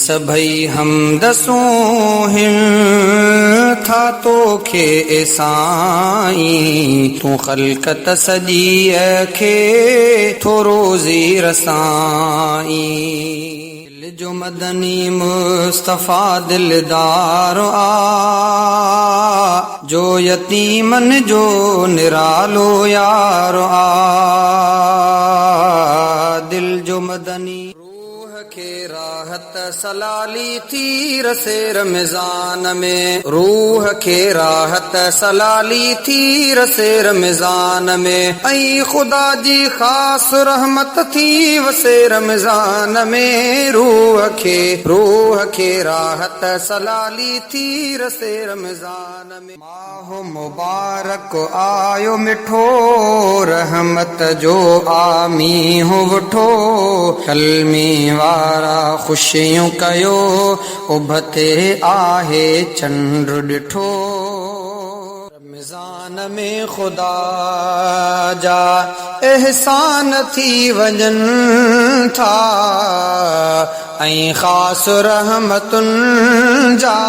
سڀئي حمد سونهن ٿا توکي اي سائين، تون خلقت سڄيء کي ٿو روزي رسائين. دل جو مدني مصطفيٰ دلدار آ، جو يتيمن جو نرالو يار آ. دل جو مدني. روح کي راحت سلالي ٿي رسي رمضان ۾. روح کي راحت سلالي ٿي رسي رمضان ۾. ۽ خدا جي خاص رحمت ٿي وسي رمضان ۾. روح کي روح کي راحت سلالي ٿي رسي رمضان ۾. ماهه مبارڪ آيو مٺو، رحمت جو آ مينهن وٺو، ڪلمي وارا خوشيون ڪيو، اڀ تي آهي چنڊ ڏٺو. رمضان ۾ خدا جا احسان ٿي وڃن ٿا ۽ خاص رحمتن جا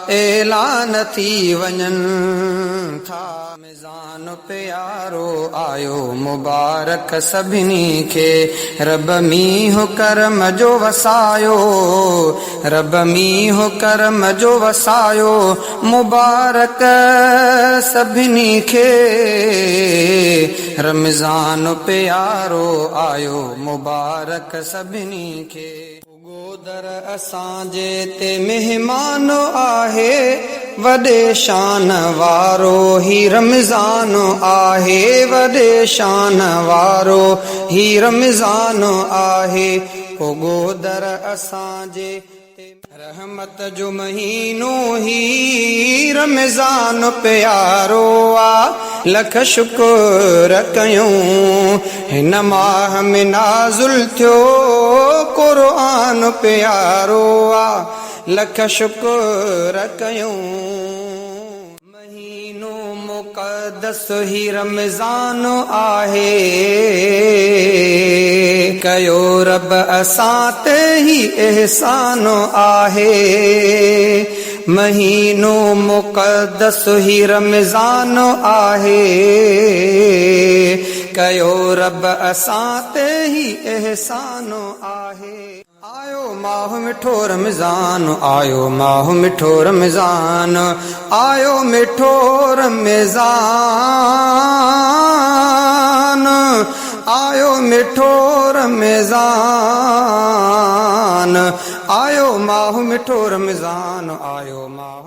اعلان ٿي وڃن ٿا. رمضان پيارو آيو مبارڪ سڀني کي، رب مينهن ڪرم جو وسايو، رب مينهن ڪرم جو وسايو مبارڪ سڀني کي، رمضان پيارو آيو مبارڪ سڀني کي. پڳو در اسان جي تي مهمان آهي، وڏي شان وارو هي رمضان آهي، وڏي شان وارو هي رمضان آهي، پڳو در اسان جي تي رحمت جو مهينو هي رمضان پيارو آ، لک شڪر ڪيون هن ماهه ۾ نازل ٿيو قرآن پيارو آ، لک شڪر ڪيون. مهينو مقدس هي رمضان آهي، ڪيو رب اسان تي هي احسان آهي. مهينو مقدس هي رمضان آهي، ڪيو رب اسان تي هي احسان آهي. آيو ماهه مٺو رمضان، آيو ماهه مٺو رمضان، آيو مٺو رمضان، آيو مٺو رمضان، آيو ماهه مٺو رمضان، آيو ماهه.